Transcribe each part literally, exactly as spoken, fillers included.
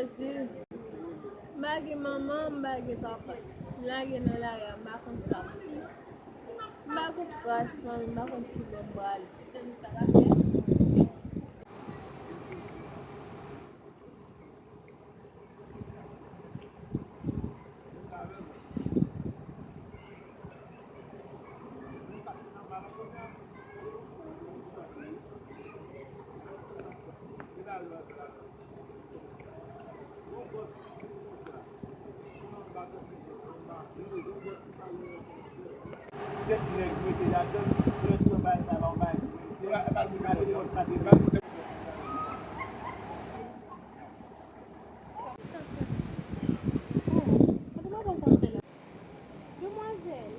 Jezi, m pa gen manman, m pa gen papa. M lage nan lari a, m pa konn sa pou m fè. M pa gen kras fanmi, m pa konn ki bò m prale. Sa m ta ka fè? Demwazèl,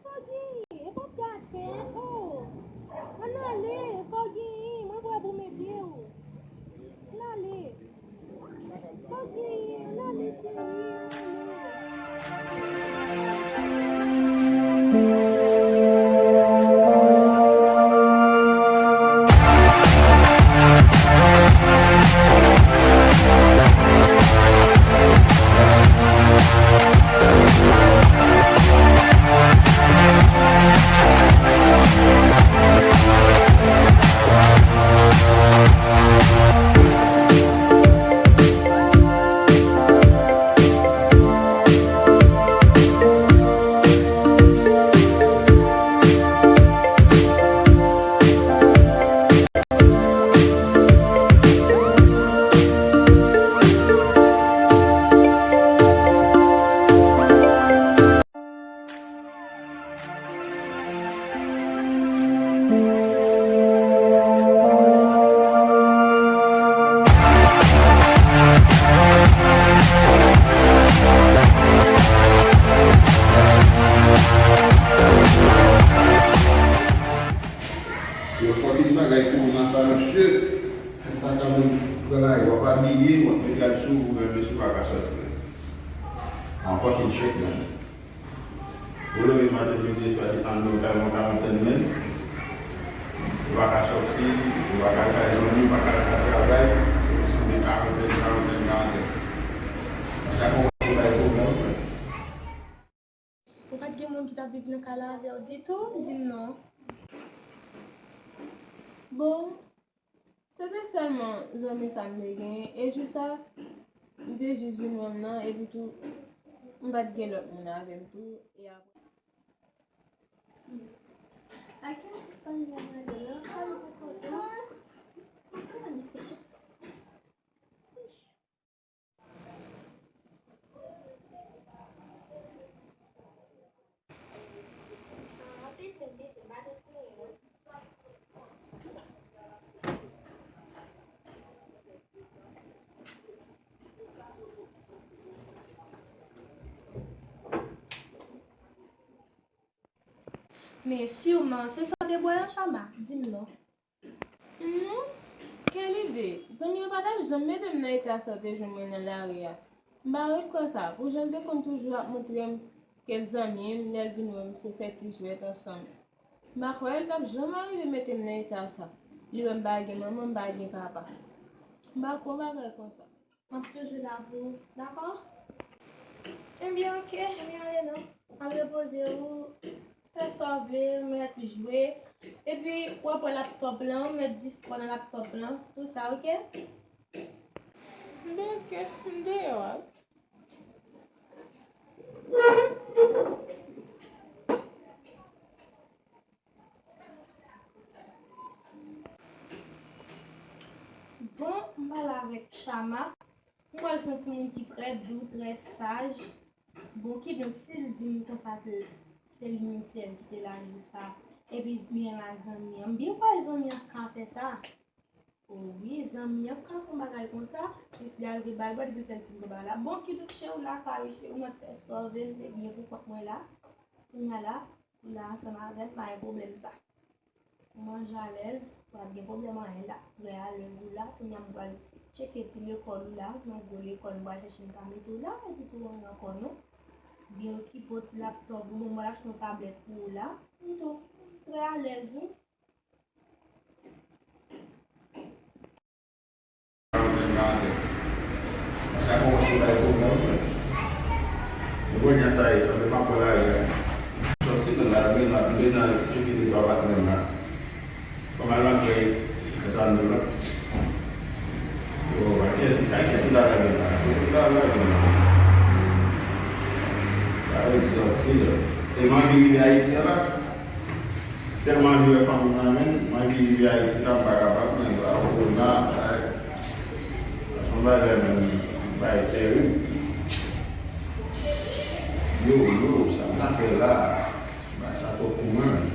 sa w genyen? E pa t gate, o! Ann ale, sa w genyen? Mwen prè pou m ede w. Ann ale. Sa w genyen? Ann ale, cheri, ann ale. Yo fucking bagay kowonas sa, mesye. Fè kaka moun pran lari, w ap abiye, w ap met rad sou ou, men mesye pa ka sòti. An fucking shit, man. Ou leve maten, midi, swa, li tann nou, tann nou, tann nou, tann men. Ou pa ka sòti, ou pa ka al kay zanmi, ou pa ka al travay. Ou sanble karantèn, karantèn, karantèn. Sa kòmanse bay pwoblèm, frè. Ou pa t gen moun ki t ap viv nan kay la avè w ditou? Di m non. Bon, se te sèlman zanmi sa m te genyen, e jou sa, li te jis vin wè m nan, epi tou, m pa t gen lòt moun avè m tou, e apre. Men siman, se sa w te bwè an, Chama? Di m non. Non, kèl ide! Zanmi an pa t ap janm mete m nan eta sa w te jwenn mwen nan lari a. M pa ret kwè sa, pou jan l te konn toujou ap montre m ke l zanmi m, lè l vin wè m se fè ti jwèt ansanm. M pa kwè l t ap janm arive mete m nan eta sa. Li wè m pa gen manman, m pa gen papa. M pa kwè yon bagay konsa. M ap toujou la pou ou, dakò? Ebyen, oke, ebyen, ale non. Al repoze ou, fè sa w vle, mèt jwe. Epi, w ap wè laptòp lan, ou mèt dispò nan laptòp lan, tou sa, oke? Ebyen, oke, m deyò a. Bon, m pale avèk Chama. M wè l se yon timoun ki trè dou, trè saj. Bon, kidonk, si l di m konsa ke se li menm sèl ki te la jou sa, epi li renmen zanmi an, m byen kwè zanmi an ka fè sa. O wi, zanmi an ka fè yon bagay konsa, jis li al rive ba l bwè, epi fè l fin fè bagay la. Bon, kidonk, cheri, w la, kari cheri, mwen fè sa w vle, m te byen pou kont mwen la. Kounya la, ou la ansanm avè m, pa gen pwoblèm sa. Ou manje alèz, pa gen pwoblèm anyen la. Trè alèz ou la, kounya m pral tcheke ti lekòl ou la, yon gwo lekòl m pral chèche m ka mete w la, epi tou anyen ankò non. Byen okipe w ti laptòp ou, bon, m pral achte yon tablèt pou ou la. M tou, trè alèz wi. Karantèn, karantèn. Bay pwoblèm, wi. Ou konnen sa ye, sanble m ap pran lari a. Sòti nan lari, m ap, m te nan tcheke de twa patnè m la. Kòm al antre, antre nan lòt. Yo, a kiyès, a kiyès ou ta lage la? Ou ta lage la. Sa vle di, yo, e m anvi rive Ayiti a la. Tèlman anvi wè fanmi m nan, men, m anvi rive Ayiti la, m pa kapab, men, bravo, la, ay. Sa se yon bagay, men, yon bagay terib. Yo, yo, sa m ta fè la, bagay sa twòp pou mwen.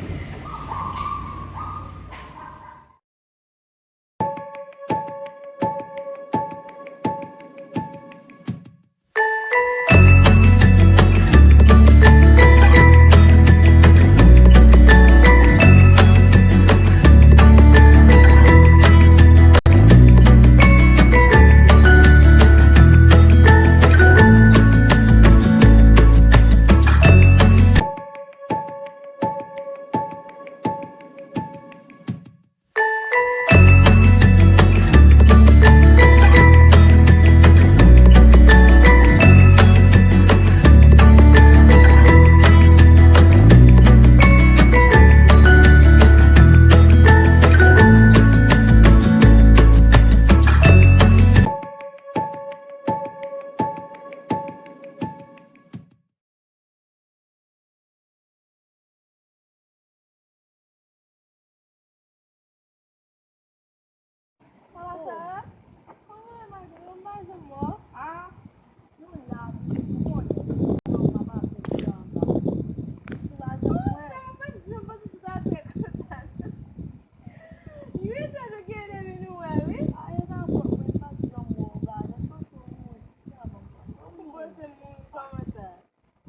Kòman sa ye? Kòman e, Madan? Yo pa janm wè w. Ah, nou la wi, ou konnen, nou pa pase deja anba. Ou pa janm wè. Oh, sa pa janm pase tout afè konsa. Uit an nou gen depi nou wè, wi. Ah, e pa fòt mwen, m pa janm wè w, Madan. Panse w mouri, sa ban m panse. Ou panse m mouri kòman sa?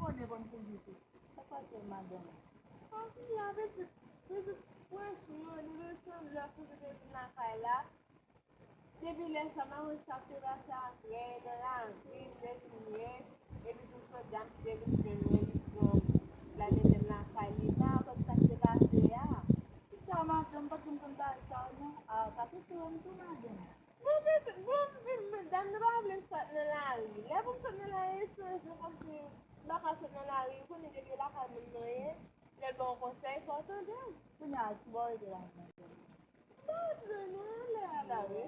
Konnen bon pou li tou. Sa k pase, madanm? Anpil la, pitit, pitit, franchman, nou te sanble pou nou te vin lakay la. Depi lè sa, m pa konn sa k te pase apre, nan lari, m te vin ye, epi tou sòt dam ki te vin jwenn mwen, li pran m, l al mete m lakay li, m pa konn sa k te pase a. Kisa, madanm, m pa t konn konn bagay sa yo, non? A, sa te fè m tou, madanm. Bon, pitit, bon, pitit, medam, nou pa vle sot nan lari. Lè pou m sot nan lari, se yon jan kòmsi m pa ka sot nan lari. Ou konnen depi lakay moun mwen ye, lè l ba w konsèy, fò w tande l. Kounye a, ki bò w rete la, medam? M pa rete non, lè a la, wi.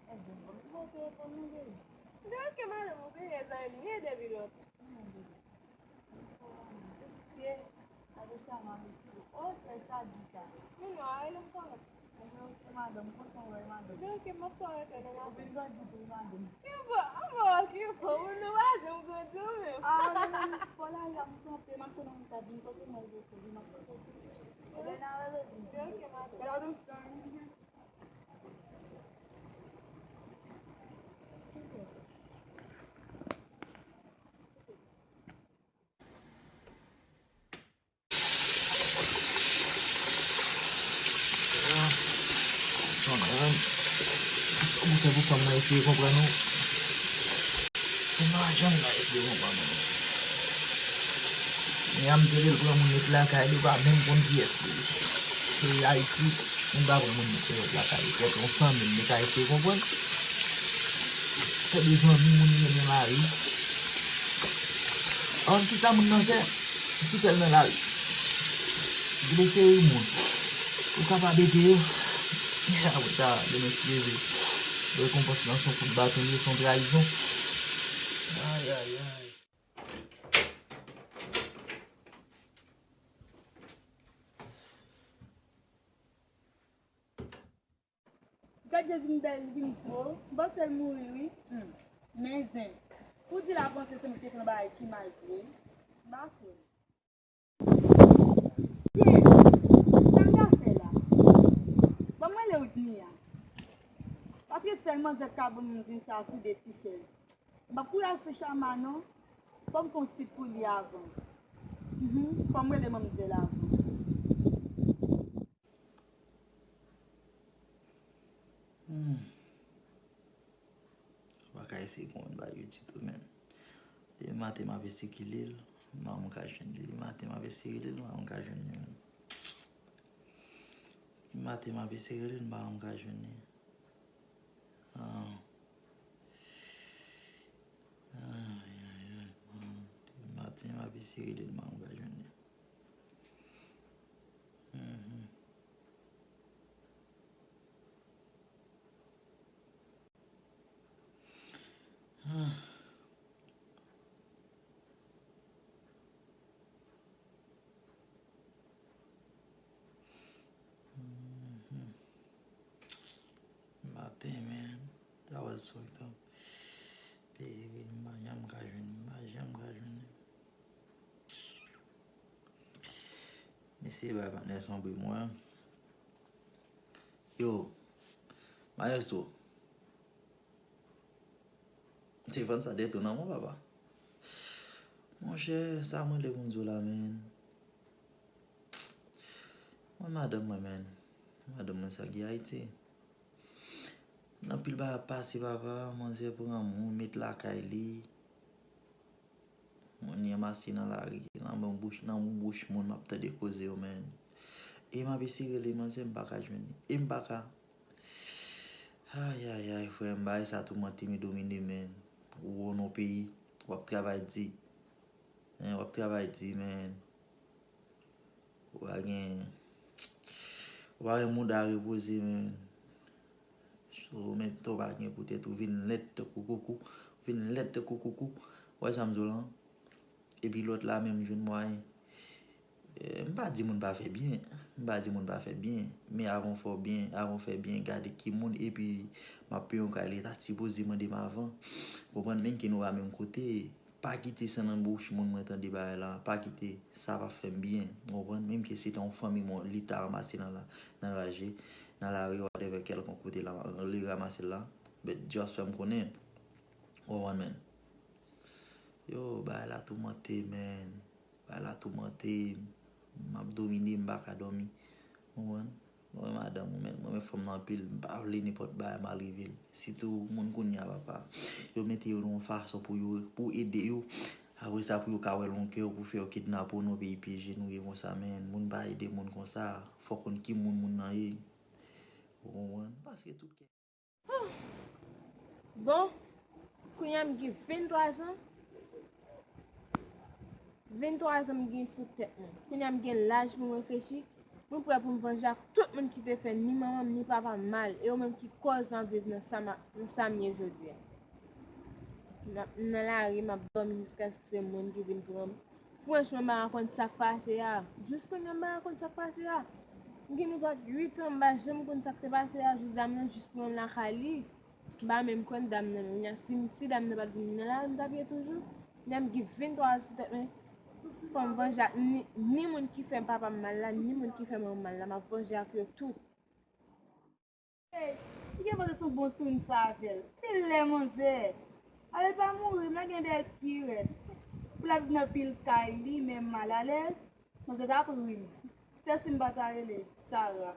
Ebyen, bon, m pote pou nou, baby. Oke, madanm, ou se zanmi m ye depi lontan. Mesye, ave chama mesye. Oh, frè sa di sa. Mwen a rele m kòrèk. Mwen se madanm, kontan wè madanm. Donk, m ap kòrèk nan madanm. Ou vin grandi tou, madanm. Ki bò, bò, ki bò, ou nou pa janm grandi ou menm. Ah, non, non, non, fò la, la, m kanpe, m ap tann yon moun ka vin kote mwen, yo, kote m ap kote. Ebyen, n a rele vin. Donk, madanm. Gade w san. Konprann. Sa pou fè pou fanm nan eseye konprann ou. Se pa jan nan eseye konprann ou. Men a m te rele pran moun met lakay li, ou pa menm konn kiyès li ye. Se Ayiti, moun pa pran moun met yon lòt lakay li. Kèk yon fanmi m li ka eseye konprann. Fè de zanmi moun li renmen mari. An, kisa moun nan fè? Li sou kè l nan lari. Gen de seri moun ou kapab ede yo. Men apre sa, demen si Dye vle, rekonpans lan se yon kout baton li ye, se yon trayizon. Ayayay. Gad Jezi m bèl, li vin gwo. M panse l mouri, wi. Hmm. Men zen. Pou di l a panse se mwen ki te fè yon bagay ki mal vre. M pa kwè. Shit! Sa m ka fè la? Ban m rele Whitney a. Paske sèl manzè k ka ban m di sa sou de ti chèz. M p ap kouri al sou Chama non. Fò m fè yon swit pou li avan. Mhm. Fò m rele manmzèl avan. Hmm. Ou pa ka eseye konprann bagay yo ditou menm. Demen maten m ap eseye rele l, m pa janm ka jwenn li. Demen maten m ap eseye rele l, m pa janm ka jwenn li menm. Demen maten m ap eseye rele l, m pa janm ka jwenn li. Ah. Ap eseye rele l, m pa konn pa jwenn li. Mhm. Ah. Mhm. Maten, man. That was fucked up. Baby, m pa janm ka jwenn, m pa janm ka jwenn. Mesye, bay patnè sanble mwen. Yo, Maestro. Te vann sa de tou nan mwen, papa. Monchè, sa mwen le moun di w la, men. Mwen madanm mwen, men. Madanm mwen sa ki Ayiti. Nan pil bagay ap pase, papa, manzè pran moun, met lakay li. Moun li ranmase nan lari, nan bon bouch, nan bon bouch moun, m ap tande koze yo, men. E m ap eseye rele manzè, m pa ka jwenn li. E m pa ka. Ay, ay, ay, frè m, bagay sa toumante m, e domine, men. Ou nan yon peyi, w ap travay di. Hein, w ap travay di, men. Ou pa gen, ou pa gen mouda repoze, men. So, men, to pa gen poutèt ou vin lèd tankou koukou. Vin lèd tankou koukou. Ou wè sa m di w lan? Epi lòt la menm jwenn mwayen. Eh, m pa di moun pa fè byen. M pa di moun pa fè byen. Men avan w fè byen, avan w fè byen, gade ki moun, epi m ap peye yon kay, li ta sipoze mande m avan. Konprann? Menm ke nou pa menm kote, pa kite san nan bouch moun mwen tande bagay la. Pa kite, sa pa fè m byen. Konprann? Menm ke se te yon fanmi mwen, li ta ranmase nan la, nan raje, nan lari, whatever, kèlkonk kote la, li ranmase l la. But just fè m konnen. Konprann, men. Yo, bagay la toumante, men. Bagay la toumante m. M ap domine, m pa ka dòmi. Ou konprann? Mwen, madanm, mwen, mwen, mwen fanm nan anpil. M pa vle nenpòt bagay mal rive l. Sitou moun kounye a, papa. Yo mete yo nan yon fason pou yo, pou ede yo. Apre sa, pou yo ka wè l yon kè, pou fè yo kidnape w nan yon peyi pyeje nou ye konsa, men. Moun pa ede moun konsa. Fò w konn ki moun moun nan ye. Ou konprann? Paske tout kè Bon, kounye a m gen venntwa zan. Venntwa zan m gen sou tèt mwen. Kounye a m gen laj pou m reflechi. Mwen prè pou m vanje ak tout moun ki te fè ni manman m ni papa m mal. E yo menm ki kòz m ap viv nan sa m a, nan sa m ye jodi a. M ap, m nan lari, m ap dòmi jiskaske se moun ki vin pran m. Franchman, m pa konn sa k pase a. Jis kounye a, m pa konn sa k pase a. M gen nou bat uit an, m pa janm konn sa k te pase a. Jis dam nan jis pran m lakay li. M pa menm konn dam nan menm. Nya, si, si dam nan pa t vin nan lari, m t ap ye toujou. Nya, m gen venntwa an sou tèt mwen. Fò m vanje ak ni, ni moun ki fè papa m mal la, ni moun ki fè manman m mal la. M ap vanje ak yo tout. Ey, li gen pote sou bon sou n sa avè l. Kilè manzè? Ale pa mouri, m nan gen dèyè l pi rèd. Pou l ap nan pil kay li, men malalèz, manzè t ap ri m. Sèl si m pa ta rele Sara.